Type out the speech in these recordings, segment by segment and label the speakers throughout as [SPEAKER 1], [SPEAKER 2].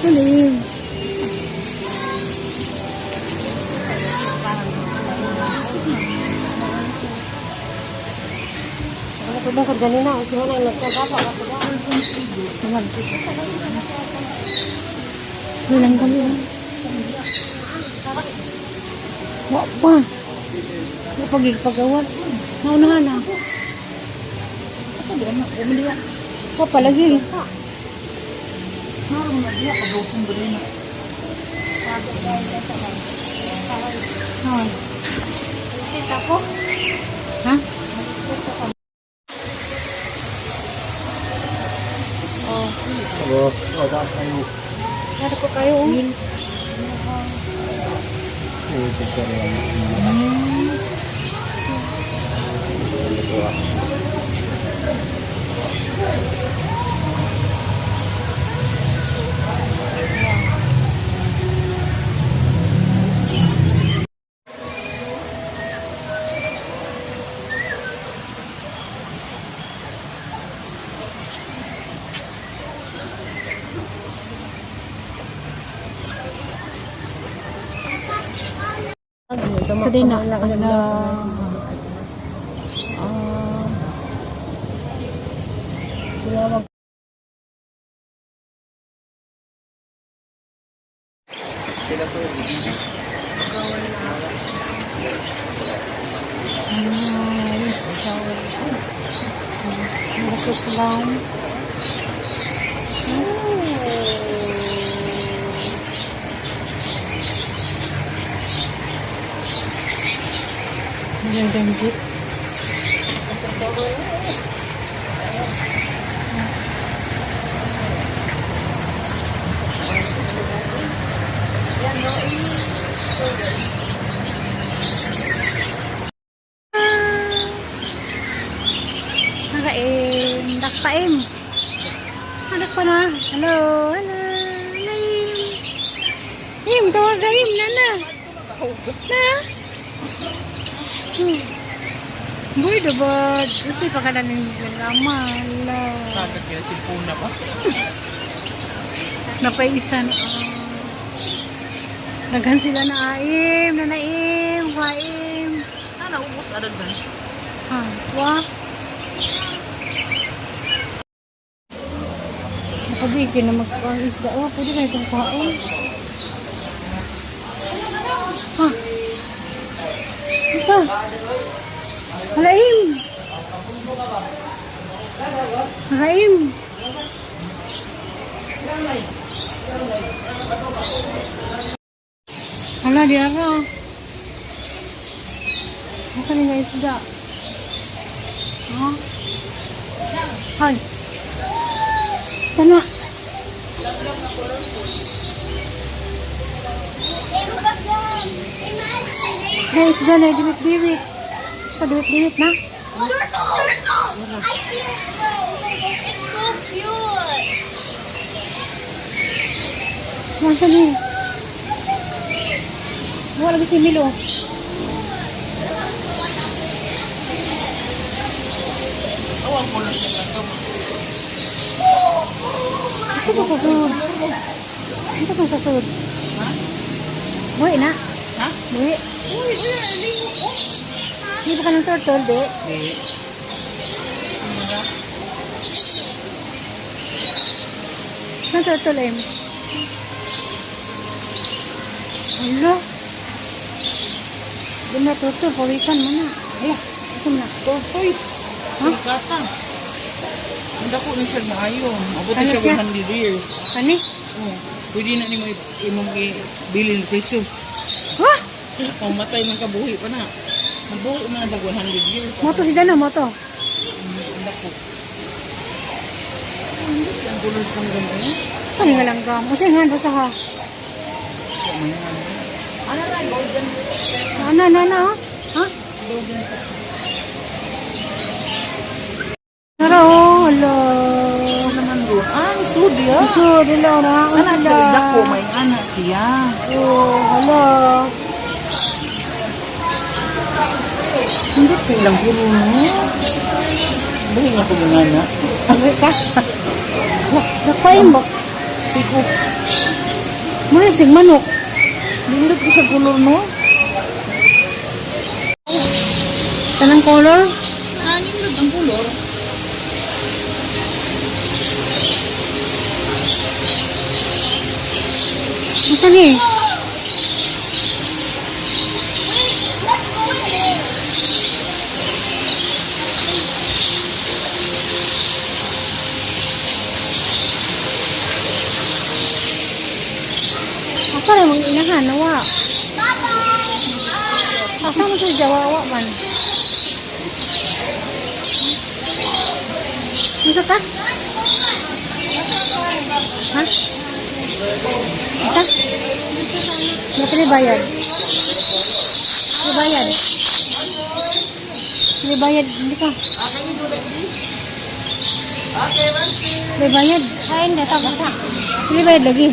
[SPEAKER 1] Ano?
[SPEAKER 2] Wala ko ba sa ganina? O siya na nagkagapa ka ba?
[SPEAKER 1] Walang kami. Wa pa. Wa pag pagawas. Naunahan na.
[SPEAKER 3] Asa di anak? Bumili ya.
[SPEAKER 1] Wa pa lagi.
[SPEAKER 3] Naroon na diya. Paglusong ba na.
[SPEAKER 1] Ha.
[SPEAKER 2] Ako?
[SPEAKER 1] Ha?
[SPEAKER 2] Oh.
[SPEAKER 4] Oh, oh, taas kayo.
[SPEAKER 1] Ano ko kayo? Oh.
[SPEAKER 4] Eh, picture yan.
[SPEAKER 1] Sa din na. Ala.
[SPEAKER 4] Sila po yung
[SPEAKER 1] Nasa lang. Magandang jeep. Nakaim. Dakpaim. Anak pa na. Hello. Hello. Naim. Im, tawag ka im. Nana. Na. Boy, dabad. Kasi pa ka na ng lamala.
[SPEAKER 3] Sagat nila si Puna ba?
[SPEAKER 1] Napaisa na. Ah. Naghan sila na aim, nanaim, kaim.
[SPEAKER 3] Ah, naubos adag na.
[SPEAKER 1] Ha, wa. Nakabigin na magkaon isda. Oh, pwede na itong kaon. Ha? Ito. Halaim. Halaim. Hala, di ara. Nasaan nga isda? Ha? Hay. Tana. Hey, isda na, diwit-diwit. Pa, diwit-diwit na.
[SPEAKER 5] Turtle! I see it! It's so cute!
[SPEAKER 1] Nasaan ni? Wala lagi si Milo.
[SPEAKER 3] Awang ko lang siya lang.
[SPEAKER 1] Ito to sa sud. Ito to sa sud. Buhi na.
[SPEAKER 3] Ha?
[SPEAKER 1] Buhi.
[SPEAKER 3] Uy, uy, ligo ko.
[SPEAKER 1] Di ba ka ng turtle, di?
[SPEAKER 3] Di.
[SPEAKER 1] Ng turtle, em. Hala. Di na turtle, pawikan mo na. Ala, ito mo na.
[SPEAKER 3] Tortoise. Sulkata. Ang dako ni siya maayo. Abot
[SPEAKER 1] Ano
[SPEAKER 3] na siya
[SPEAKER 1] siya?
[SPEAKER 3] 100 years.
[SPEAKER 1] Ani?
[SPEAKER 3] Oh, pwede na nimo imong bilin pesos.
[SPEAKER 1] Ha?
[SPEAKER 3] Mamatay man kabuhi pa na. Mabuhi man na 100 years.
[SPEAKER 1] Moto si Dana, moto.
[SPEAKER 3] Ang dako. Ang gulo kang ganun.
[SPEAKER 1] Ano nga lang ka? Kasi nga, basta ha.
[SPEAKER 3] Ano na, golden?
[SPEAKER 1] Ano, ano, ano? Ha?
[SPEAKER 3] Golden.
[SPEAKER 1] Tara, oh, hala.
[SPEAKER 3] Ano naman doon? Ah, sud ya.
[SPEAKER 1] Ito, dila na.
[SPEAKER 3] Ana siya, dako, may ana siya.
[SPEAKER 1] Oh, hala.
[SPEAKER 3] Hindi ko lang puro no. Buhi nga ko mga na.
[SPEAKER 1] Buhi ka? Nakpain mo.
[SPEAKER 3] Pick up.
[SPEAKER 1] Mura sig manok.
[SPEAKER 3] Nindot ko sa color, no?
[SPEAKER 1] Tanang color.
[SPEAKER 3] Ah, nindot ang color.
[SPEAKER 1] Unsa ni?
[SPEAKER 5] Wait, let's go in there.
[SPEAKER 1] Asa na mong inahan nawa?
[SPEAKER 5] Bye-bye.
[SPEAKER 1] Asa mo sa jawawa man? Unsa ka? Ha? Asa? Hindi bayad. Hindi bayad. Hindi bayad. Hindi ka. Hindi bayad.
[SPEAKER 2] Ay, hindi. Tama ka.
[SPEAKER 1] Hindi bayad lagi.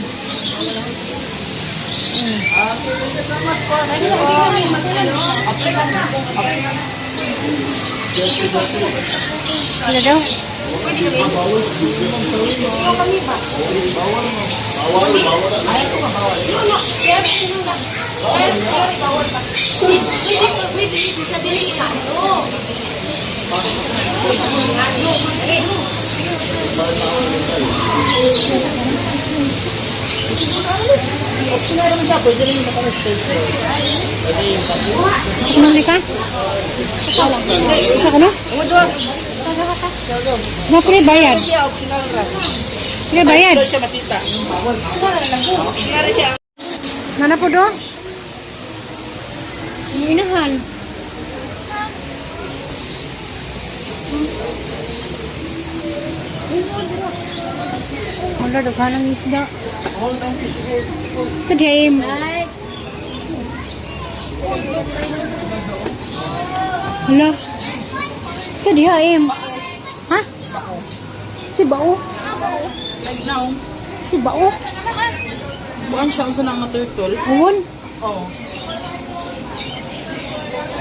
[SPEAKER 1] Sila daw?
[SPEAKER 3] Optional naman siya. Pwede rin yung naka-steak.
[SPEAKER 1] Kumamli ka? Isa ka no? No, pre, bayad.
[SPEAKER 3] Siya, optional ra.
[SPEAKER 1] Pre, bayad.
[SPEAKER 3] Ito siya makita. Optional siya.
[SPEAKER 1] Nana po do? Yung inahan. Wala, daghan ang isda. Sa game. Hala. Sa diha, em. Ha? Si Bao.
[SPEAKER 3] Now,
[SPEAKER 1] Si Bao.
[SPEAKER 3] buwan siya unsa na nga turtle.
[SPEAKER 1] Uwon.
[SPEAKER 3] Oo.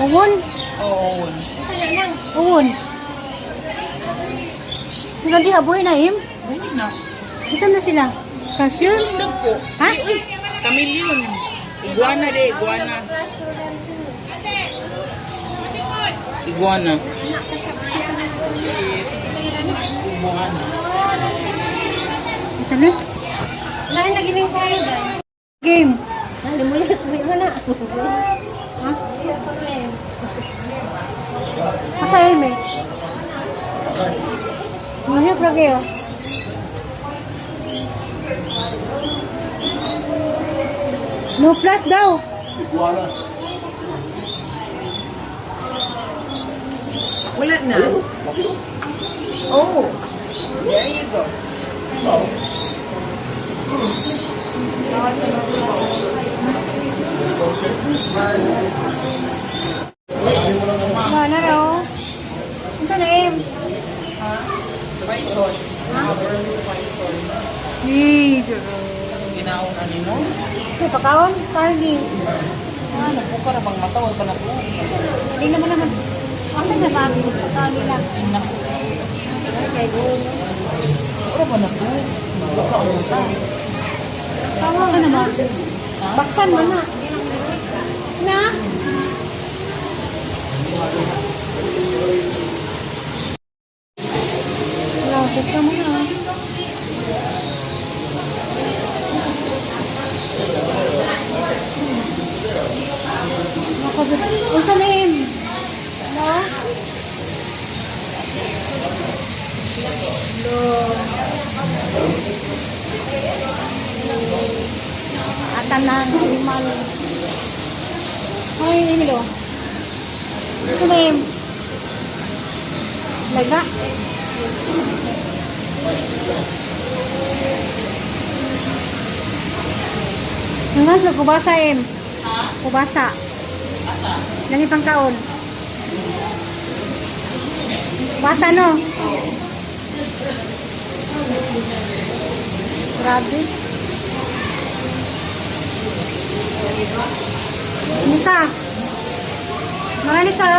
[SPEAKER 1] Uwon.
[SPEAKER 3] Oo.
[SPEAKER 1] Uwon. Wala diha, buhay na, em.
[SPEAKER 3] Hindi na.
[SPEAKER 1] Saan na sila? Cashier?
[SPEAKER 3] Nindot po.
[SPEAKER 1] Ha?
[SPEAKER 3] Uy, chameleon. Iguana de, iguana. Iguana. Iguana.
[SPEAKER 1] Saan na?
[SPEAKER 2] Lain na giling tayo ba?
[SPEAKER 1] Game.
[SPEAKER 2] Limulit, uwi mo na.
[SPEAKER 1] Ha? Asa em eh? Mahirap lagi oh. No plus daw.
[SPEAKER 4] Iguana.
[SPEAKER 3] Wala na. Oh. There you go.
[SPEAKER 1] Wala na raw. Unsa na em?
[SPEAKER 3] Python. Burmese python.
[SPEAKER 1] Eh,
[SPEAKER 3] Ginaon ani no?
[SPEAKER 1] Sa pakaon, party.
[SPEAKER 3] Ah, nagbuka ra bang mata wala pa na to.
[SPEAKER 1] Hindi naman naman. Asa na ba ang pagkaon nila?
[SPEAKER 3] Naku. Ora ba na to? Buka ang mata.
[SPEAKER 1] Asa na ba? Baksan mo na. Na? Wala, gusto mo na. Unsa na im? No? Lo. Atanan, animal. Ay, Emilio. Ito na im. Laga. Hanggang sa kubasa, em. Kubasa. Lagi pang kaon. Kubasa, no? Grabe. Ini ka. Marani ka.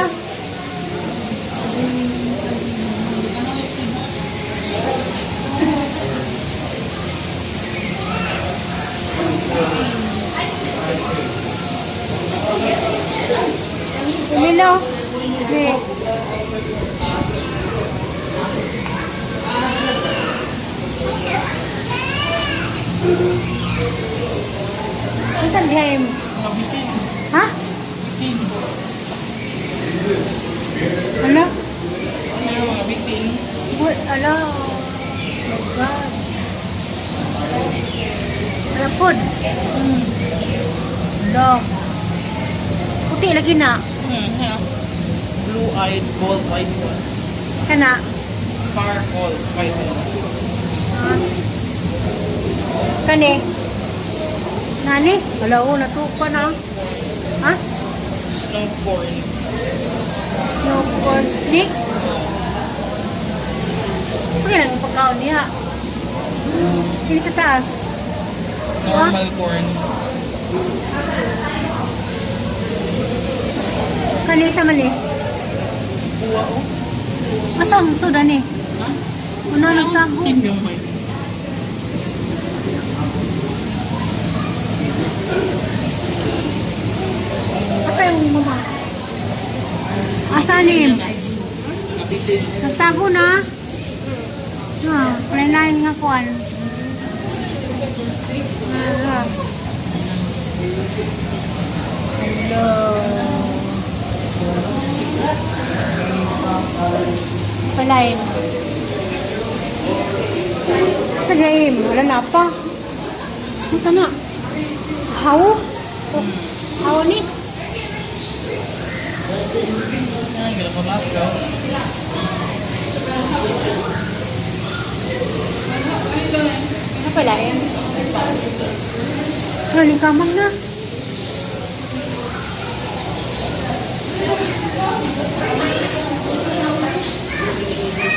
[SPEAKER 1] Snake. Ano saan diha?
[SPEAKER 3] Mga bitin.
[SPEAKER 1] Ha?
[SPEAKER 3] Bitin.
[SPEAKER 1] Ano?
[SPEAKER 3] Ano mga bitin?
[SPEAKER 1] Uy, ala. Oh my God. Ala pod. Ala. Puti lagi na.
[SPEAKER 3] Ha. Blue-eyed gold python.
[SPEAKER 1] Kana.
[SPEAKER 3] Far gold python.
[SPEAKER 1] Ah. Kani. Nani? Wala o, natuka na. Ha?
[SPEAKER 3] Snowborn.
[SPEAKER 1] Snowboard snake? Ito kailangan ang pagkaon niya. Kini sa taas.
[SPEAKER 3] Normal corn.
[SPEAKER 1] Kani sa mali.
[SPEAKER 3] Kuha o.
[SPEAKER 1] Asa ang sudan eh?
[SPEAKER 3] Ha?
[SPEAKER 1] Una nagtago.
[SPEAKER 3] Hindi mo.
[SPEAKER 1] Asa yung mama? Asa ni?
[SPEAKER 3] Bitin.
[SPEAKER 1] Nagtago na. Ah, lain nga kuan. Maras. Hello. Palain. Sa game, wala na pa. Ano sana? Haw? Oh, haw ni?
[SPEAKER 3] Ay, gila ko lakaw.
[SPEAKER 1] Ano pala yan? Ano, kamang na.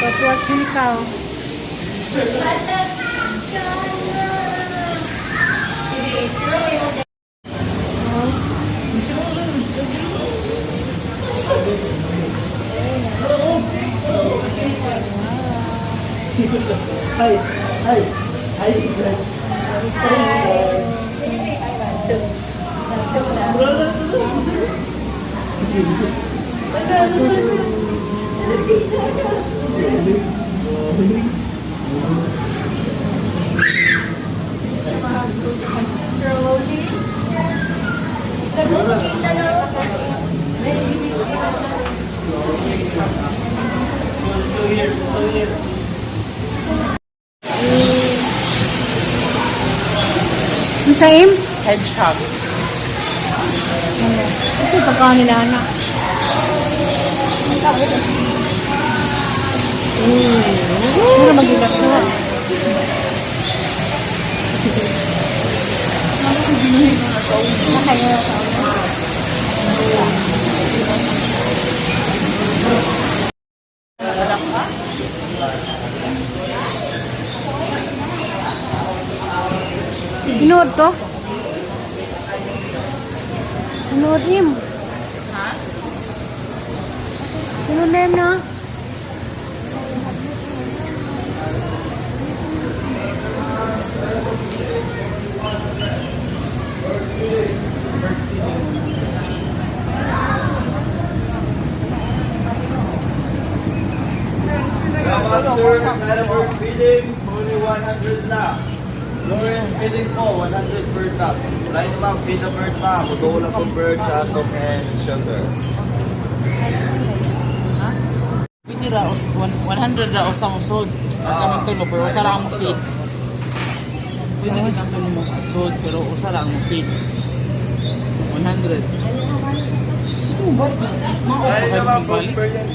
[SPEAKER 1] Patuwat yun ikaw.
[SPEAKER 4] Hi, hi, hi,
[SPEAKER 1] Ang saim?
[SPEAKER 3] Hedgehog.
[SPEAKER 1] Ito pagkaon nila anak. Ano magiging ko? Inood to? Inood him.
[SPEAKER 3] Ha?
[SPEAKER 1] Inood na him na.
[SPEAKER 4] Sir, bird feeding, only 100 lang. Lawrence feeding po, 100 per top. Line ma'am, feed the bird ma'am. Gusto lang pong bird sa atong and shelter.
[SPEAKER 3] Pwede ra, 100 ra usa mo sod. Ang kaming tulo, pero usa ra ang mo feed. Pwede kitang tulo mo sod, pero usa ra ang mo feed. 100. Mao
[SPEAKER 4] Ay,
[SPEAKER 3] pa
[SPEAKER 4] naman,
[SPEAKER 3] kayo
[SPEAKER 4] post
[SPEAKER 3] balik.
[SPEAKER 4] per yan.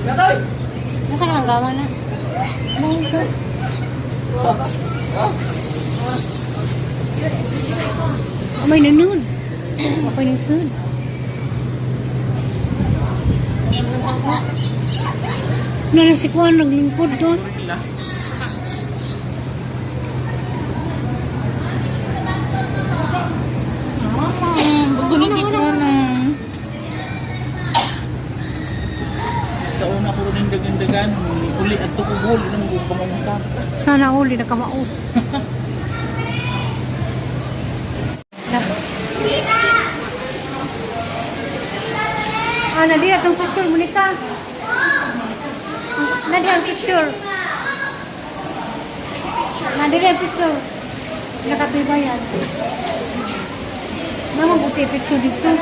[SPEAKER 4] Natoy!
[SPEAKER 1] Nasa ka lang gawa na? Ano Oh, may nanood. Ako yung sud. Nana si Juan naglingkod doon.
[SPEAKER 3] Mama, bago ko na. Sa una ko rin dagan-dagan, uli at tukugol, nang pamangusap.
[SPEAKER 1] Sana uli nakamao. Na. Ah, nadi atong picture Monica. Nadi ang picture. Nadi ang picture. Nakatibayan. Naman po siya picture dito.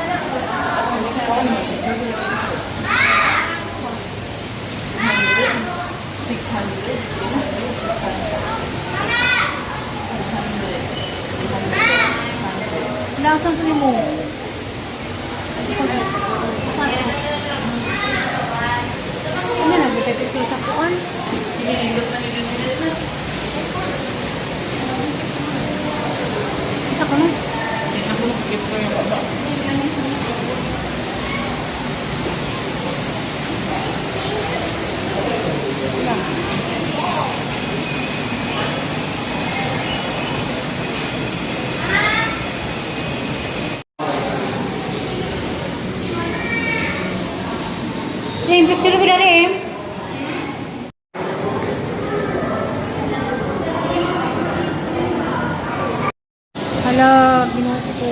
[SPEAKER 1] Lasan sa mo. Ano na, buti picture sa kuan? Isa ko na.
[SPEAKER 3] Hindi na po skip ko yung baba.
[SPEAKER 1] Em, picture ko dali, em. Hala, ginoo ko.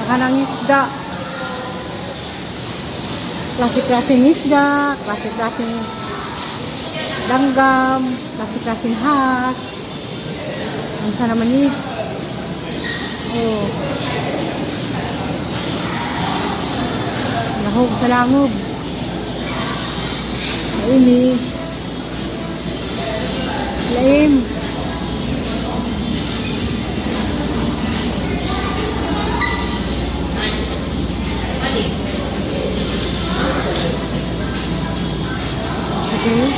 [SPEAKER 1] Nakanang isda. Klase-klaseng isda, klase-klaseng langgam, klase-klaseng has. Ang sana naman ni. Oh. Lahog sa langob. Laim eh. Laim. Okay.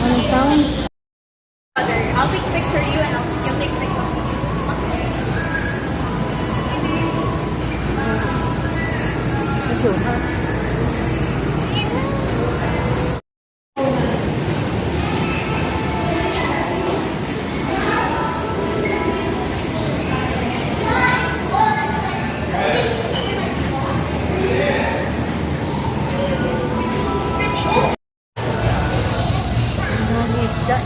[SPEAKER 1] Anong sound?
[SPEAKER 5] I'll take picture you and you'll take picture.
[SPEAKER 1] Picture. Ang isda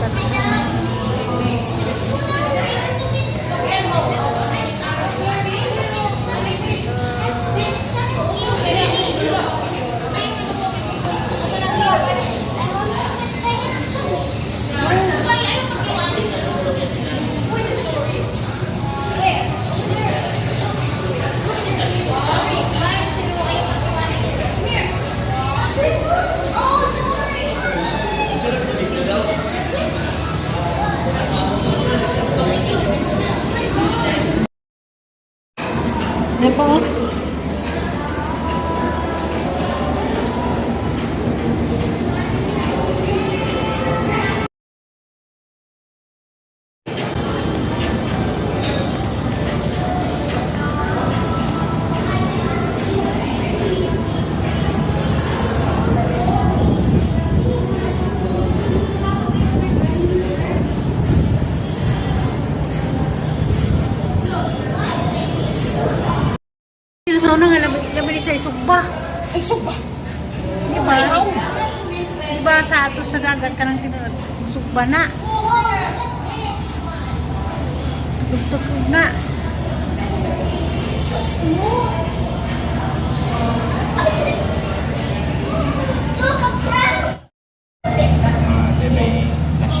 [SPEAKER 1] Ano po? Sino nga labi sa isugba.
[SPEAKER 3] Ay, sugba!
[SPEAKER 1] Di ba? Di ba sa ato sa dagat kanang tinuod? Sugba na. Tugtog na.
[SPEAKER 5] So small. Look, a crab.
[SPEAKER 3] May flash.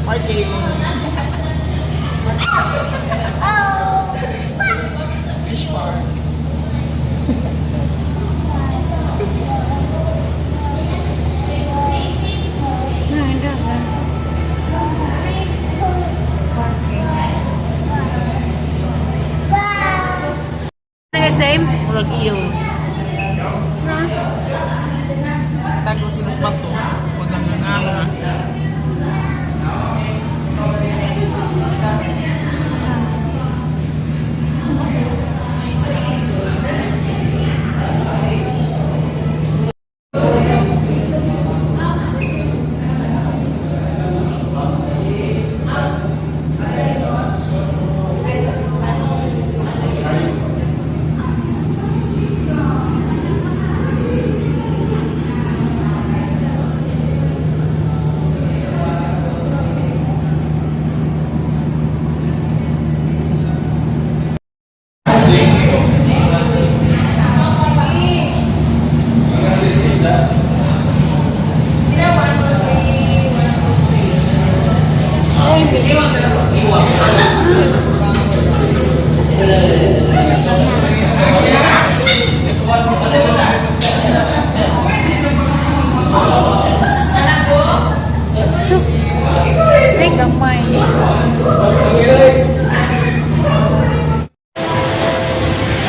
[SPEAKER 3] Parking! Fish bar.
[SPEAKER 1] Na, hindi ba? Parking. Guys, Dame?
[SPEAKER 3] Murag eel.
[SPEAKER 1] Ha?
[SPEAKER 3] Tago sila sa bato. Huwag ang nga.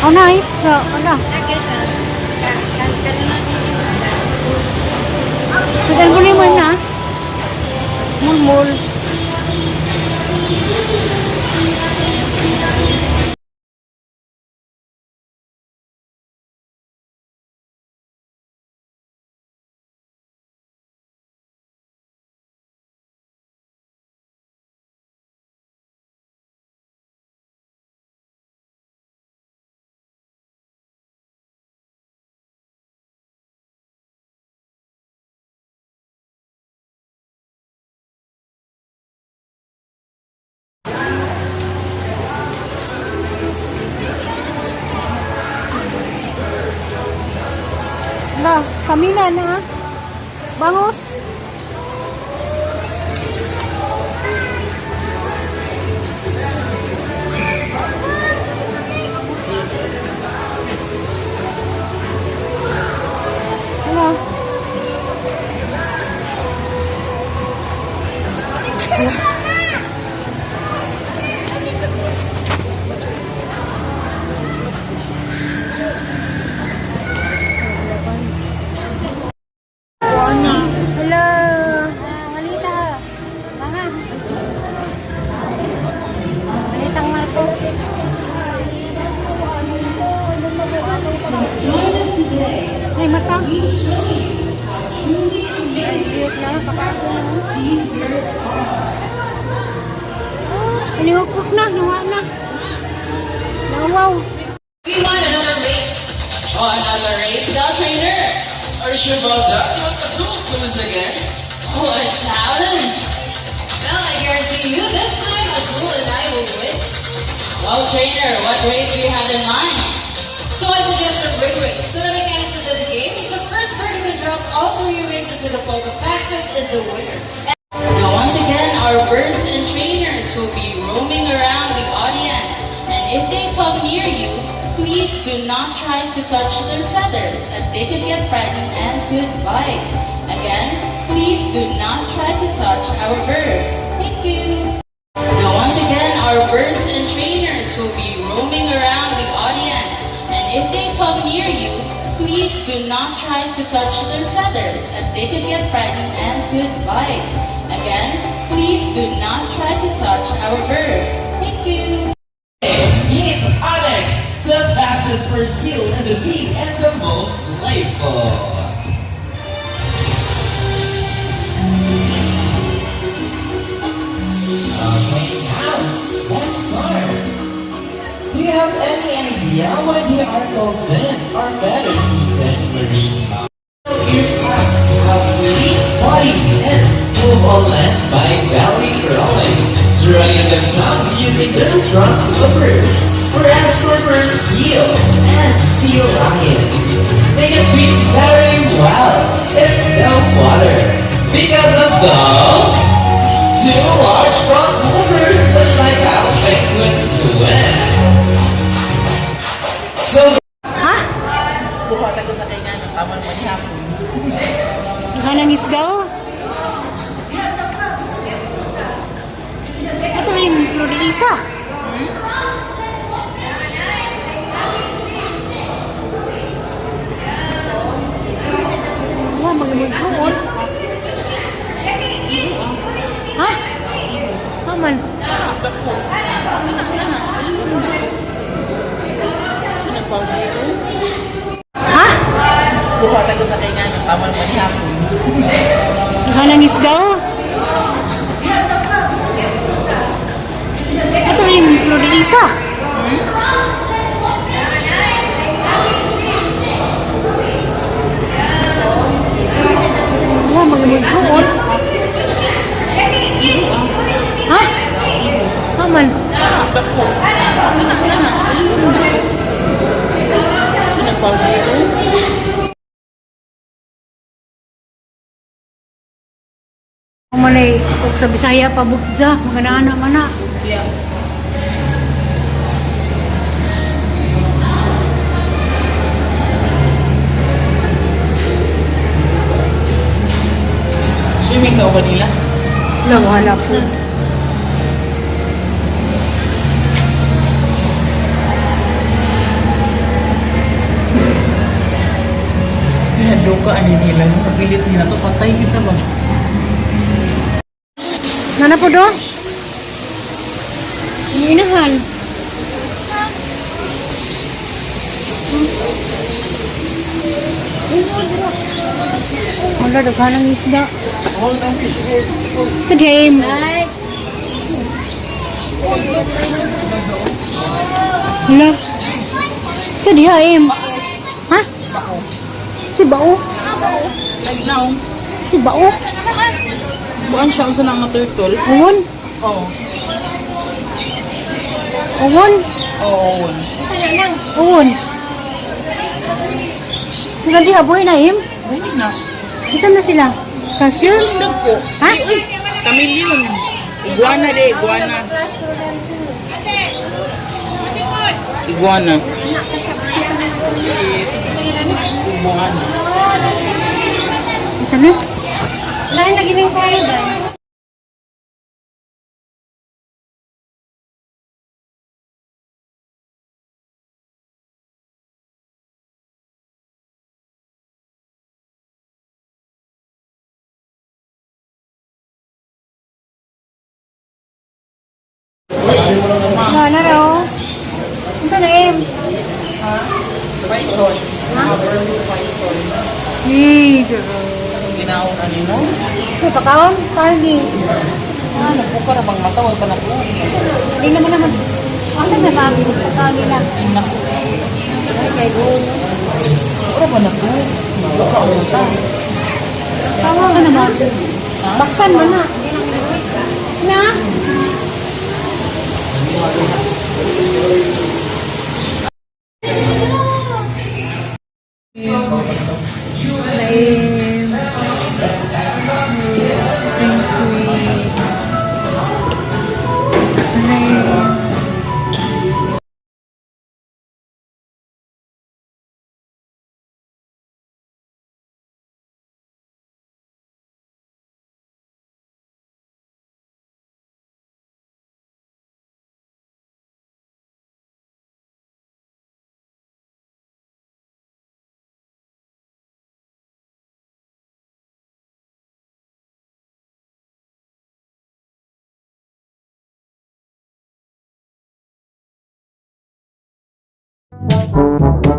[SPEAKER 1] Oh, nice. So, ano? Tagal mo na. Mulmul. Na, kami na na. Bangos. Ano? Hello.
[SPEAKER 2] Malita. Mga. Malitang Marcos.
[SPEAKER 1] Ay, mata.
[SPEAKER 2] Cute na. Kapako na.
[SPEAKER 1] Iniwakok na, nawa na. Nawaw.
[SPEAKER 6] We want another race. Oh, another race, now, trainer.
[SPEAKER 7] Are you sure about that? You want the tool to lose again?
[SPEAKER 6] Oh, a challenge. Well, I guarantee you this time Azul and I will win. Well, trainer, what race do you have in mind? So I suggest a ring race. So the mechanics of this game is the first bird who can drop all three rings into the pole the fastest is the winner. Now, once again, our birds and trainers will be roaming around the audience. And if they come near you, please do not try to touch their feathers as they could get frightened and could bite. Again, please do not try to touch our birds. Thank you. Now, once again, our birds and trainers will be roaming around the audience. And if they come near you, please do not try to touch their feathers as they could get frightened and could bite. Again, please do not try to touch our birds. Thank you.
[SPEAKER 7] Meet Onyx, the fastest fur seal in the sea and the most playful. Okay, now let's start. Do you have any idea why they are called fin or feathered than marine mammals? Ear flaps have sleek bodies and move on land by belly crawling, dragging themselves using their trunk flippers. Whereas for fur seals and sea lions, they can swim very well in the water because of those two large front flippers, just like how penguins swim. So
[SPEAKER 1] Ha?
[SPEAKER 3] Kuha tayo sa kay nga, tama naman hapon.
[SPEAKER 1] Nakalang isda, oh. Asa na yung Flordelisa? Wow, magmagsuon. Ha? Aman. Ha?
[SPEAKER 3] Kuha tayo sa kay nga, tama naman hapon.
[SPEAKER 1] Nakalang isda, oh. Asa na yung Flordelisa? Wow, magmagsuon. Ha? Aman. Malay, kung sa Bisaya pa bugza, mga naana man na.
[SPEAKER 3] Yeah. Swimming ka ba nila?
[SPEAKER 1] Wala, wala po.
[SPEAKER 3] Duka ani nila yung pilit nila to, patay kita ba?
[SPEAKER 1] Nana po do? Inahan. Wala, daghan ang isda. Sa game. Wala. Sa diha, em. Ha? Si Bao.
[SPEAKER 3] Naong.
[SPEAKER 1] Si Bao.
[SPEAKER 3] Buan siya unsa na nga turtle?
[SPEAKER 1] Uwon.
[SPEAKER 3] Oo.
[SPEAKER 1] Uwon.
[SPEAKER 3] Oo.
[SPEAKER 1] Uwon. Hanggang diha, buhay na, em.
[SPEAKER 3] Buhi na.
[SPEAKER 1] Isan na sila? Cashier?
[SPEAKER 3] Tindag ko.
[SPEAKER 1] Ha?
[SPEAKER 3] Uy, chameleon. Iguana de, iguana. Iguana. Iguana.
[SPEAKER 1] Isan na?
[SPEAKER 2] Lain lagi ning kayo ba?
[SPEAKER 1] Wala na raw. Ito na, em.
[SPEAKER 3] Python. Ha? Burmese python.
[SPEAKER 1] Eh, duro.
[SPEAKER 3] Ginaon ani no?
[SPEAKER 1] Ay, pakaon? Parang
[SPEAKER 3] Ah, nagbuka ra bang mata wala pa na to.
[SPEAKER 1] Hindi naman naman. Asa na ba? Pakaon nila.
[SPEAKER 3] Naku.
[SPEAKER 1] Ay, kay go.
[SPEAKER 3] Wala pa na to. Buka ang mata.
[SPEAKER 1] Tawa ka naman. Baksan mo na. Na? Laim. Thank you. Laim.